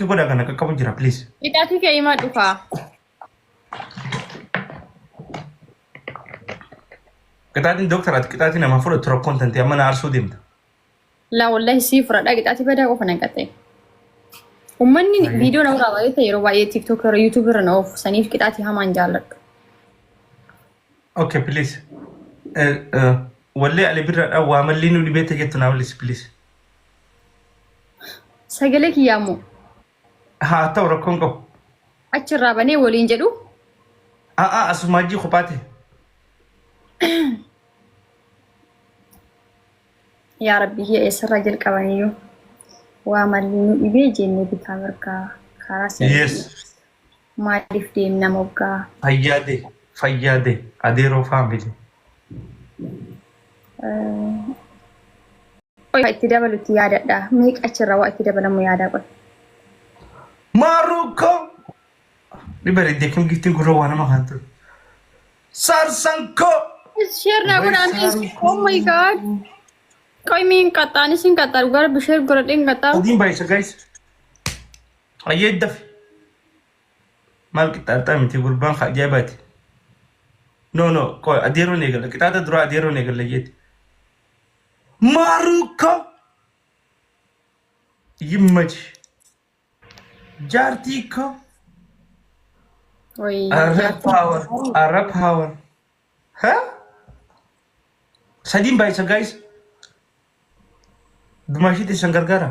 Godhaa kana qaqqabu jira please. Qixaatii kee himaa dhufaa. Qixaatiin doktaraati qixaatiin namaa fudhattu rakkoon tantee amma na aarsuu deemta. Laa wallahi sii fudhadha qixaatii badaa qofa nan qaxxee. Uummanni viidiyoo na waraabaa yoo ta'e yeroo baay'ee TikTok irra YouTube irra na oofu saniif qixaatii hamaan jaalladhu. Okay please. Wallee Ali Birraadhaan waa mallii nu dhibeette jettu naa wallis please. Sagalee kiyyaa immoo Haa ta'u rakkoon qabu. achirraa banee waliin jedhu. A'aa asumaa jii kophaa ta'e. Yaa Rabbi kiyya eessarraa jalqabaniyyuu waa malli nu dhibee jennee bitaa mirgaa karaa sirrii maaliif deemna moggaa. Fayyaade fayyaade adeeroo faamili. Qoy itti dabalutti yaadadha. Meeqa achirraa waa itti dabalamu yaadaa qoy. Maaruukoo. Ni bareeddee kam giftiin gurra waa nama kan ture. Saarsankoo. Share naa godhaa please. Oh my God. Qoy miin qaxxaan isin qaxxaa dhugaa rabbi share godhadheen qaxxaa. Adiin baay'isa guys. Ayyee dafi. Maal qixxaaxxaa miti gurbaan ka ajaa'ibaati. No no qoy adeeroon eegalla qixaaxa duraa adeeroon eegalla jeeti. Maaruukoo. Yimmachi. Jaartii koo. Wayi. Arra power. Arra power. Ha? Sadiin baay'isa guys. Dumaashii teessan gargaara.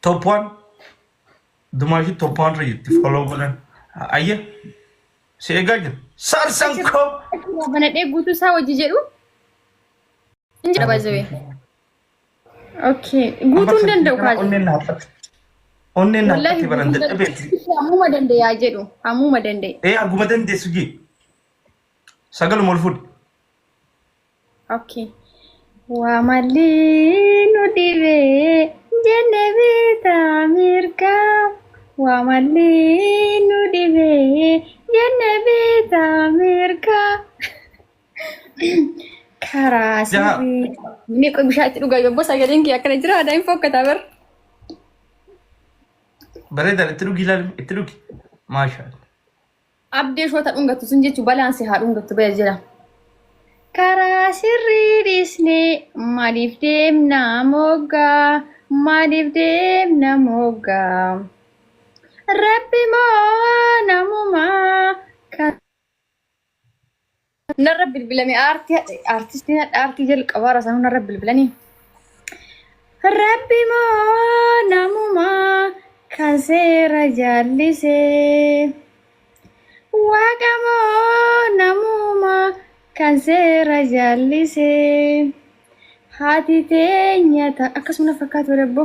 Top one. Dumaashii top one irra jirti. Follow godhan. Ayya. Si eegaa jira. Saarsan koo. Banadhee guutuu isaa hojii jedhu. Hin jedha baay'ee. Okay. Guutuu hin danda'u kaajee. Onneen na haphate. Onneen na Wallahi haphate baran guutuu hin dadhabeeti. danda'u. Ammuma dandeeyaa jedhu. Ammuma danda'e. Ee arguma dandeessu jee. Sagaluma ol fuudhi. Okay. Waa malli nu dhibee jenne bitaa mirgaa. Waa malli nu dhibee jenne bitaa mirgaa. Karaa Jaha. sirrii. Inni qoy bishaan itti dhugaa yobboo sagaleen kee akkana jira aadaa hin fokkataa bar. Bareedaadha itti dhugi ilaali itti dhugi. Maashaallah. Abdee shoota dhungattu sun jechuun balaan si haa dhungattu baya jira. Karaa sirrii dhiisnee maaliif deemna moggaa maaliif deemna moggaa. Rabbi moo namumaa kan Narra bilbilame aartii aartistiin aartii jalqabaa rasanuu narra bilbilanii. Rabbi moo namumaa kan seera jallisee. Waaqa moo namumaa kan seera jallisee. Haati teenya ta akkasuma na fakkaatu dabbo.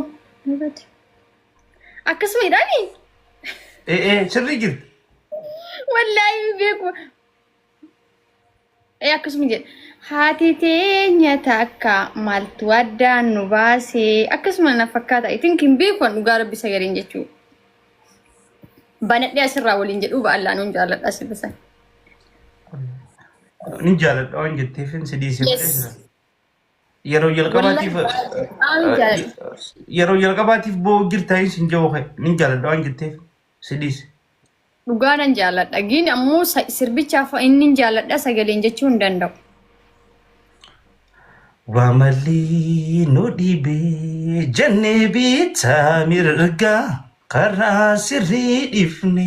Akkasuma jedhanii? Ee ee sirrii jirti. Wallaahi hin beeku. Ee akkasuma jedha. Haati teenya takka maaltu addaan nu baasee akkasuma na fakkaata. I think hin beeku an dhugaa rabbi sagaleen jechuu. Banadhee asirraa waliin jedhuu ba'allaa nuun jaalladha sirba sana. Ni jaaladha waan jetteef si dhiisee Yes. malee jira. Yeroo jalqabaatiif Wallaahi baay'ee jaaladha. yeroo jalqabaatiif boo'u jirta sin jedhu ni jaaladha waan jetteef si dhiise. Dhugaa nan jaalladha. Gin ammoo sirbichaaf inni hin jaalladha sagaleen jechuu hin danda'u. Waa malli nu dhibee jennee bitaa mirgaa karaa sirrii dhiifne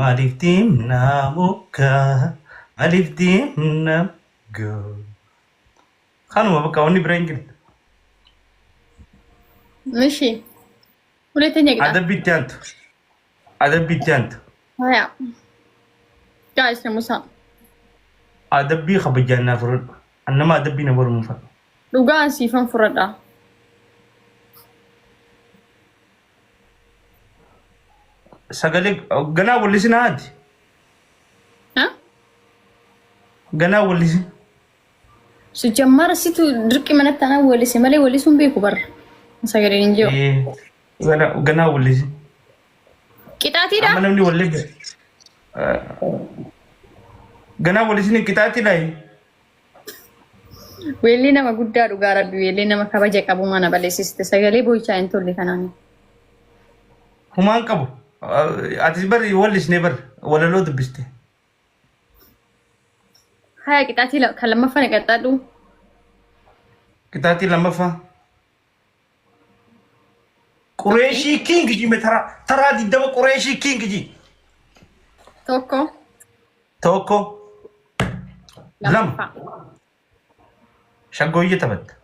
maaliif deemnaa moggaa maaliif deemnaa moggaa. Kanuma bakka wanni biraa hin jirtu. Mishi. Ulee teenya qixaa. Adabbi itti aantu. Adabbi itti aantu. Haya. Guys, namusa. Adabbii kabajaan naa fudhadhu. An nama adabbii na mormu fadhu. Dhugaan siifan fudhadha. Sagalee ganaa wallisin haati. Ha? Ganaa wallisin. Si jammara situ dirqi manatti anaa weellise malee weellisuun beeku barra. Sagaleen hin jiru. Ee, Ganaa ganaa wallisin. Qixaatiidha. Amma namni wallee ganaa wallisin qixaatiidha. Weellee nama guddaa dhugaa rabbi weellee nama kabaja qabu mana balleessiste sagalee boo'ichaa hin tolle kanaan. Humaan qabu. Atis bari wallisnee bar walaloo dubbiste. Haya qixaatii kan lammaffaa na qaxxaadhu. Qixaatii lammaffaa. Qureeshii king jime taraa taraa 20 Qureeshii king ji. Tokko. Tokko. Lama. Lammaffaa. Shaggooyyee taphatta.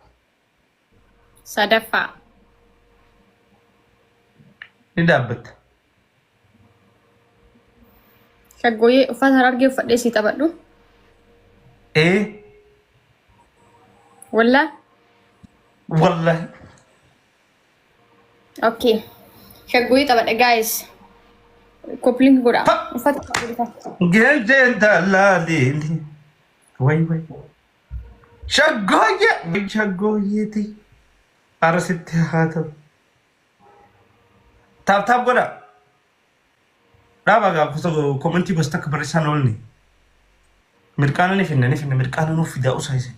Sadaffaa. Ni dhaabbatta. Shaggooyyee uffata harargee uffadhee sii taphadhu. Ee. Wallaa. Wallahi. Okay. Shaggooyyee taphadha guys. Copy link godha. Uffata godha. Geejjeen dalaaliin. Way way. Shaggooyyee. Shaggooyyeeti. Arsitti haa ta'u. Tap tap godha. Dhaabaa gaa gosa comment gosa takka barreessaan oolni. Mirqaana ni finna ni finna mirqaana nuuf fidaa usaa isin.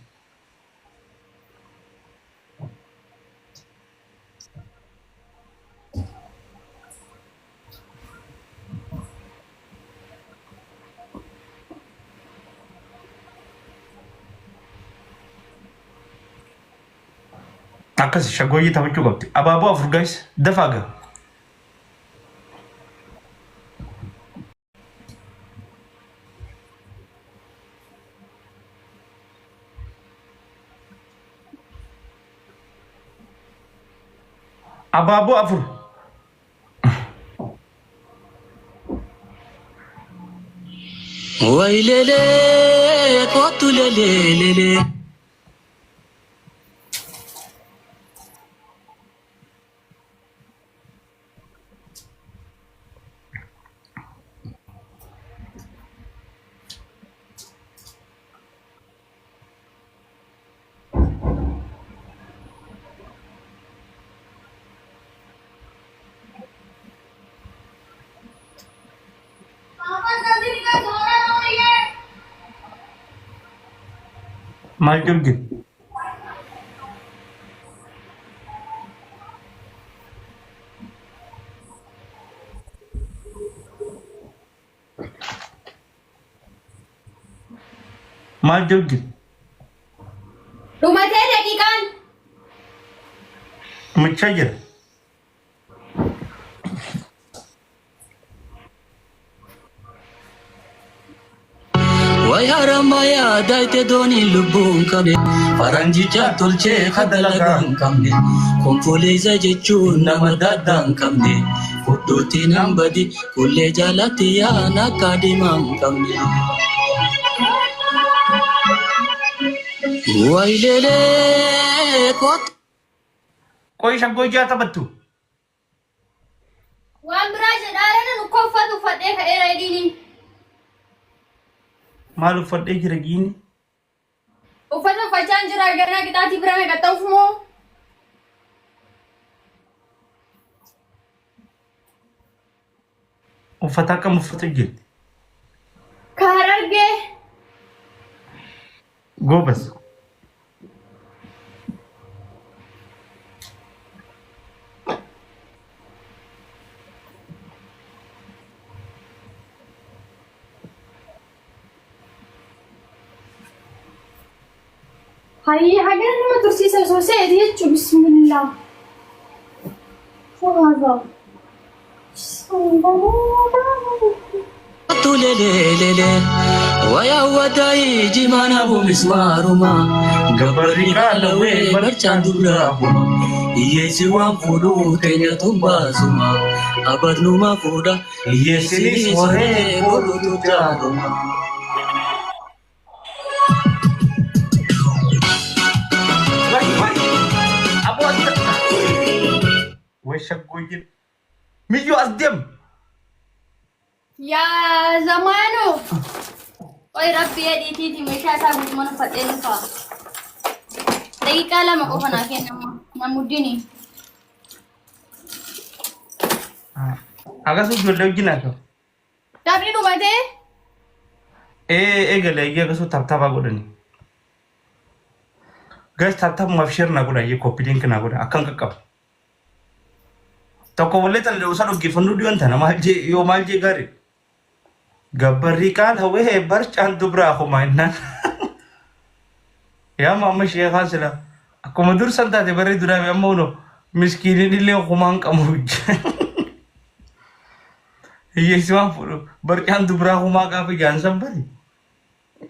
Akkas shaggooyyee taphachuu qabdi. Abaaboo afur guys dafaa gaa. Abaaboo afur. Waylele kootu lelelele. Maal jirgi? Maal jirgi? Dhumatee daqiiqaan. Dhumachaa jira. Way haramayaa daayite dooniin lubbuun qabne faranjicha tolchee kadalagaa hin qabne konkoleessa jechuun nama daddaa hin qabne fudhuutti nan badi kullee jaalatti yaan akka diimaa hin qabne. Waylelee kootu. Qoy shaggooyyee haa taphattu. Waan biraa jedhaa nan uffata uffatu uffadhee ka'eera hidhiini. Maal uffadhee jira giini? Uffata uffachaa hin jira ganaa qixaatii bira meeqa moo? Uffata akkam uffatu jirti? Ka harargee. Goobas. Hayii haga nama tursiisa osoo seeti jechuun bismillah. Subhanallah. Tulelelele waya wadai jimana bu mismaruma gabarri kalawee barchaan dura huma hiyyeessi waan fuudhuu teenya tumbaasuma abadnuma fuudha hiyyeessinis horee boruutu jaaruma. Way way. Aboo as Way shaggooyyee. Miyyoo as deem. Yaa zamaanu. Oy rabbi jedhiitiiti meeshaa isaa guutumaan uffadhee dhufa. Daqiiqaa 2 qofa naa kennama. Namuddini. Akkasuma ijoollee wajjin haasa'u. Taphni dhumatee? Ee eegale eegee akkasuma tap tapaa godhani. Guys tap tapumaaf share naa godha eeyyee copy link naa godha akkan qaqqabu. Tokko wallee tana isa dhaggeeffannuu dhiyoon tana maal jee yoo maal jee gaarii. Gabbarri qaal hawwee barcaan dubraa kumaa innaan. Yaa maama sheekaa sila akkuma dur san taate barri duraa amma uno miskiiniin illee kumaan qabu. Hiyyeessi waan fuudhu barcaan dubraa kumaa gaafa jaansan bari.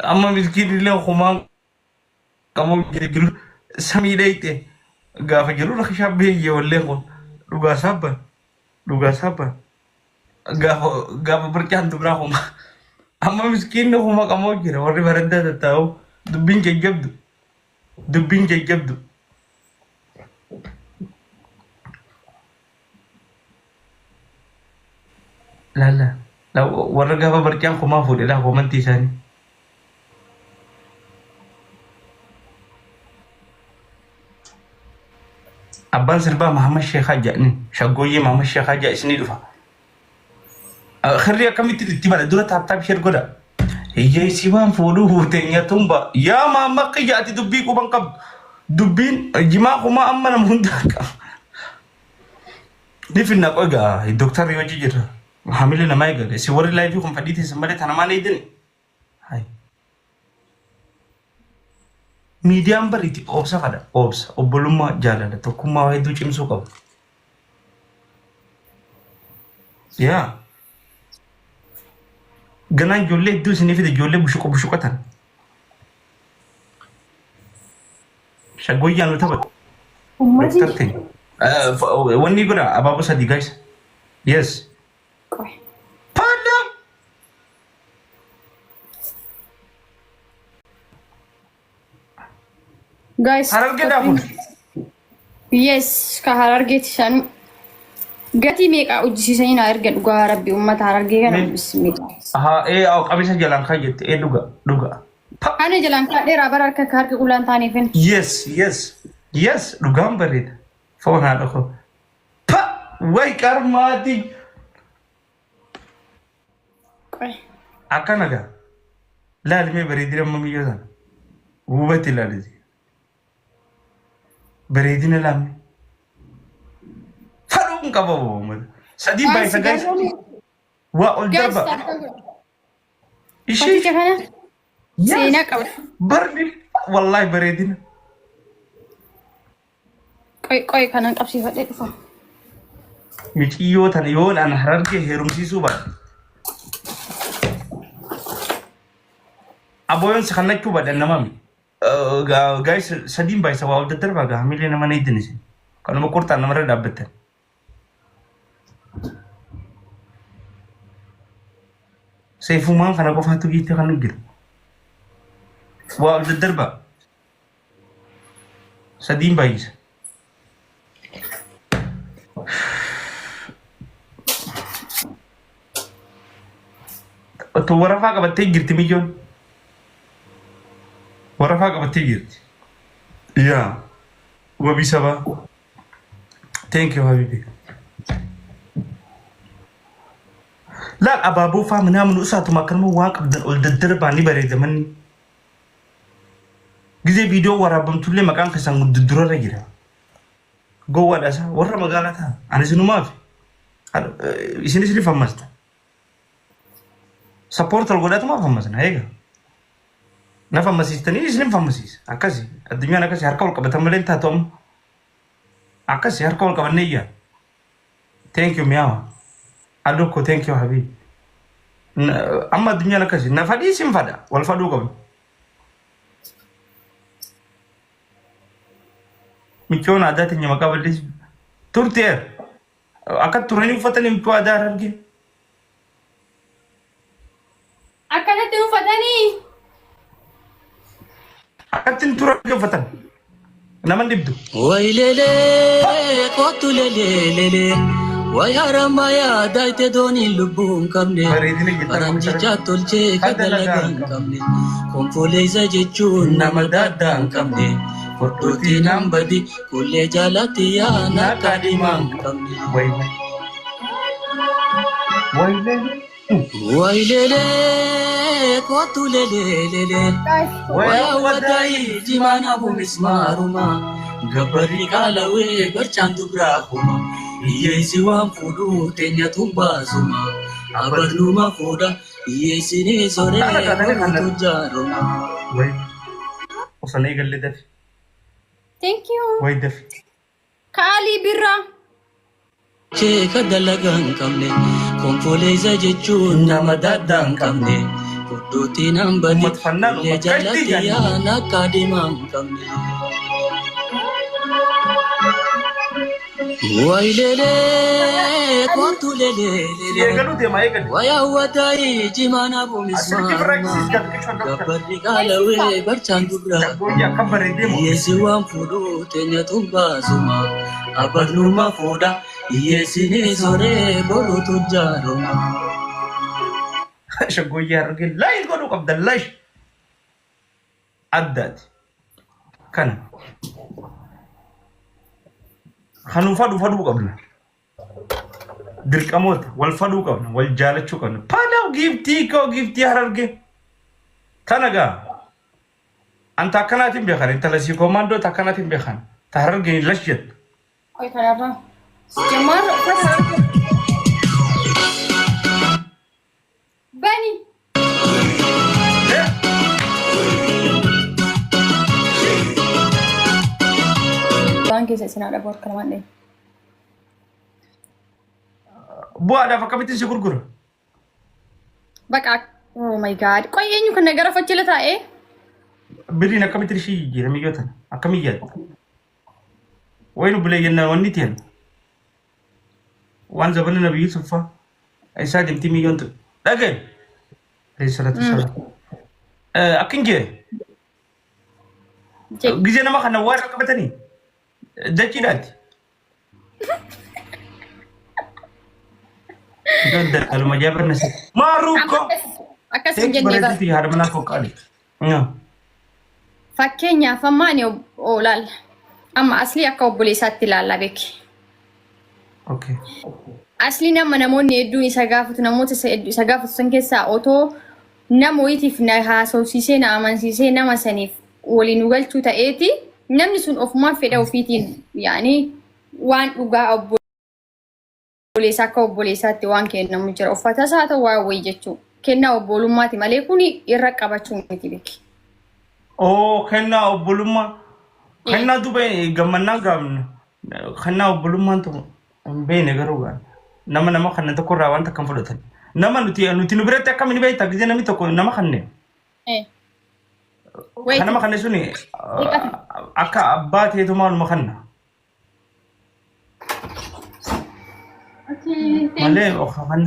Amma miskiin illee kumaan qabu jiru samii dheeyte gaafa jiru rakishaa beeyyee walleen kun dhugaa saabban dhugaa saabban gaafa gaafa barcaan dubraa kumaa amma miskiinni kuma qamoo jira warri baraddaa tattaa'u dubbiin jajjabdu dubbiin jajjabdu. Laala warra gaafa barcaan kumaa fuudhe laa komantii isaanii. Abbaan sirbaa Mahammad Sheekhaa jedhaniin shaggooyyee Mahammad Sheekhaa jedha isinii dhufa. Kirrii akkamitti itti bada dura tap tap share godha. Hiyyeessi waan fuudhuu fuuteenya tumba yaa Mahammad qiyya ati dubbii quban qabdu. Dubbiin jimaa kumaa amma nama hundaa qaba. Ni finna qoy gaa dooktarri hojii jira. Hamilee namaa eegale. Si warri live kun fadhii teessan malee tana maal eegdani? Hai. Miidiyaan bariiti obsa fadha. Obsa. Obbolummaa jaalala tokkummaa waa hedduu cimsuu qaba. Yaa. Ganaan ijoollee hedduu isinii fide ijoollee bushuqa bushuqatan. Shaggooyyaan nu taphatu. Ummati. Doktar teenya. Wanni godha abaaboo sadii guys. Yes. Qoy. Panda! Guys. Harargee daakuun. Yes, ka harargeeti isaan gatii meeqaa hojjisiisanii naa erga dhugaa rabbi uummata harargee kana bismillah. Haa ee qabisa jalaan kaa jette ee dhuga dhuga. Pa! Kana jalaan kaadheeraa bara harka harka qulaan taaneefin. Yes, dhugaan bareeda. Foon haadha koo. Pa! Way qarmaati. Qoy. Akkana gaa. Laali mee bareedina amma miyyoo sana. Hubatti ilaalisi. Bareedina laamne. Fadhuun qaba uummata. Sadii baay'isa guys. Waa ol darba. Ishee. Fakkicha kana seenaa qaba. Barri wallahi bareedina. Qoy qoy kanan qabsiifadhee dhufa. Miciyyoo tana yoon an harargee heerumsiisuu baadhe. Abooyoon si kannachuu baadhe nama mi. Guys sadiin baay'isa waa ol daddarbaa gaa hamilee nama na idin isin. Kanuma qurxaan namarra dhaabbattan. Seefumaan kana qofaatu giitti kan jira. Waa ol daddarbaa. Sadiin baay'isa. Otoo warafaa qabattee jirti miyyoon. Warafaa qabattee jirti. Yaa. Wabii sabaa. Thank you habibi. Laal abaaboo faa minaamin usaatuma akkanuma waan qabdan ol daddarbaa ni bareeda manni. Gizee viidiyoo waraabamtullee maqaan keessan durarra jira. Gowwaadha isaa warra magaalaa ta'a. Ani isinumaaf isinis ni fammasta. Support godhatuma fammasna eega. Na fammasiistanii isin fammasiisa. Akkasi addunyaan akkasi harka wal qabatan malee hin taatu amma. Akkasi harka wal qabannee iyyaa. Thank you mi'aawa. Alukko thank you habibi. Amma addunyaan akkasi na fadhii sin fadha wal fadhuu qabna. Michoon aadaa teenya maqaa balleessu. Turteer. Akka turanii uffatanii michoo aadaa harargee. Akkanatti uffatanii. Akkatti turan uffatan. Nama hin dhibdu. Waylelee kootu leleelelee way haramayaa daayite dooniin lubbuu hin qabne Bareedina jettaa faranjicha tolchee ka dalagaa hin qabne konfoleessa jechuun nama daaddaa hin qabne furdootii naan badi kullee jaalatti yaana akka dhimaa hin qabne. Way way. Way Waylelee kootu leleelelee. way. Waya jimaan hafu mismaaruma gabbarri qaalawee barcaan dubraa kuma. Hiyyeessi waan fuudhuu teenya tumbaasuma. Abadnuma fuudha hiyyeessini soree Kana kana kana. boruutu jaaroma. Way. Osoo na eegalle dafi. Thank you. Way dafi. Kaalii birraa. Cheeka dalagaa hin qabne konkoleessa jechuun nama daddaa hin qabne furdootiin hambani Uummata fannaan illee uummata galtii jalatti jedhan. yaana akka deemaa hin qabne. Wayilelee kootu Si leleelee eegaluu deema eegali. wayawwataayii jimaan Asirratti abuumismaaruma biraakisiis gabbisuu doktar. gabbarri qaalawee barchaan dubraa. Shaggooyyaa akka bareedee moo. Hiyyeessi waan fuudhuu teenya tumbaasuma abadnuma fuudha hiyyeessini soree boruutu jaaroma. Shaggooyyaa argee laayi godhuu qabda laayi. Addaati. Kana. Kanuu fadhu fadhuu qabna. Dirqamoota wal fadhuu qabna wal jaalachuu qabna. Paalaw giiftii koo giiftii harargee. Kana gaa. Anta akkanaatiin beekan intala sii koomaandoo akkanaatiin beekan. Ta harargee lash jettu. Qoy kanarraa. Jamaar uffata bani. Waan keessa isin haadha boor kana waan dha'e. Bu'aadhaaf akkamittiin si gurgura? Baqa. Oh my God. Qoy eenyu kan gara fachila taa'ee? Birriin akkamittiin ishii jijjiira miyyoo tana? Akkamii yaadda? Waynu bulee jennaan wanni ta'an. Waan zabana Nabi Yusuf fa'a isaa deemtii miyyoon ture. Dhagaye. Alayhi salaatu wassalaam. Akkin jee Jedhi. gizee nama kana waa irra qabatanii dachiidhaati. Daldaluma jabarna si. Maaruuko. Akkas hin jenne bara. Bareeduuti haadha manaa koo qaali. Fakkeenyaaf amma ani olaal. Amma aslii akka obboleessaatti ilaalla beeki. Okay. Asliin amma namoonni hedduun isa gaafatu namoota isa hedduu isa gaafatu san keessaa otoo nama wayiitiif na haasofsiisee na amansiisee nama saniif waliin galchuu ta'eeti namni sun ofumaan fedha ofiitiin yaani waan dhugaa obboleessaa akka obboleessaatti waan kennamu jira. Uffatas haa ta'u waan wayii jechuu kennaa obbolummaati malee kuni irra qabachuu miti beeki. Oo kennaa obbolummaa. Kennaa duuba gammannaan gaafna. Kennaa obbolummaan ta'u hin beekne garuu gaan. Nama nama kana tokko irraa wanta akkam fudhatan. Nama nuti nuti nu biratti akkam ni beektaa gisee namni tokko nama kanne. Wait. Kan nama kanne suni akka abbaa ta'eetu maaluma kanna. Okay, thank Malee kan.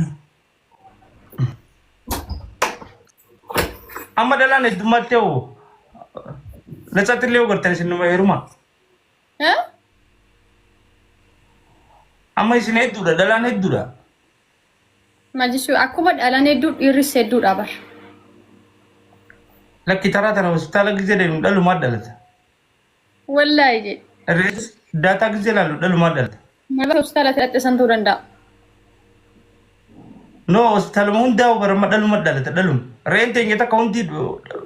Amma dhalaan heddummaatti hoo lacaatti illee gartan isin numa heeruma. Huh? Amma isin hedduudha dhalaan hedduudha. Maal jechuun akkuma dhalaan hedduu dhiirris hedduudha bar. Lakki taraa tana hospitaala gisee deemu dhalumaa dhalata. Wallaahi jedhe. Rees daataa gisee ilaalu dhalumaa dhalata. Maal hospitaala hidhatte san ta'uu danda'a. No hospitaaluma hundaa barama dhaluma dhalata dhaluma. Re'een teenya takka hundi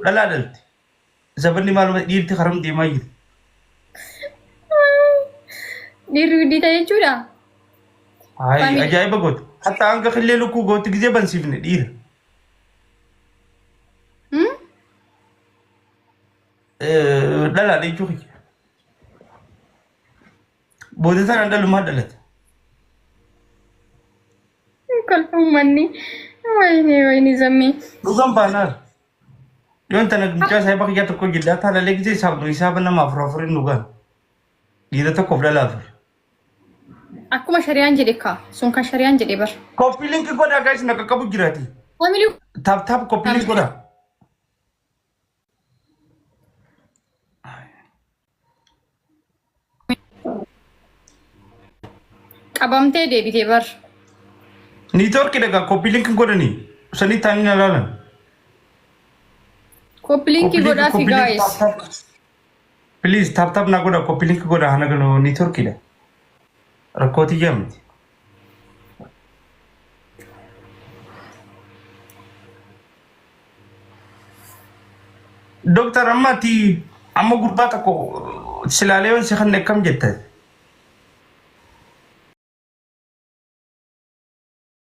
dhalaa dhalti. Zabanni maaluma dhiirti karam deemaa jiru. Dhiirri guddii ta'e jechuudha. Hayi Family. Ajaa'iba goota. Hatta hanga killee lukkuu gootti gisee bansiifne dhiira. Hmm? Dhalaadha jechuu kiyya. Booda sana dhalumaa dhalata. Kolfa uummanni. Wayini wayini zammii. Dhugaan baanaar. Yoon tana mucaa saahiba kiyyaa tokko jiddaa taalalee gisee isaaf isaaf nama afur afuriin dhugaan. Dhiira tokkoof dhala afur. Akkuma shari'aan jedhe kaa. Sun kan shari'aan jedhe bar. Copy link godhaa guys na qaqqabu jiraati. Family Tap tap copy link godhaa. Qabamtee deebitee bar. Networkii dhagaa copy link godhanii sanii taanii na laalan. Copy link godhaa fi guys. Please tap tap na godha copy link godha hana ganu networkiidha. Rakkootii jaa miti. Doktar amma ati amma gurbaa tokko silaalee waan si kanne akkam jetta?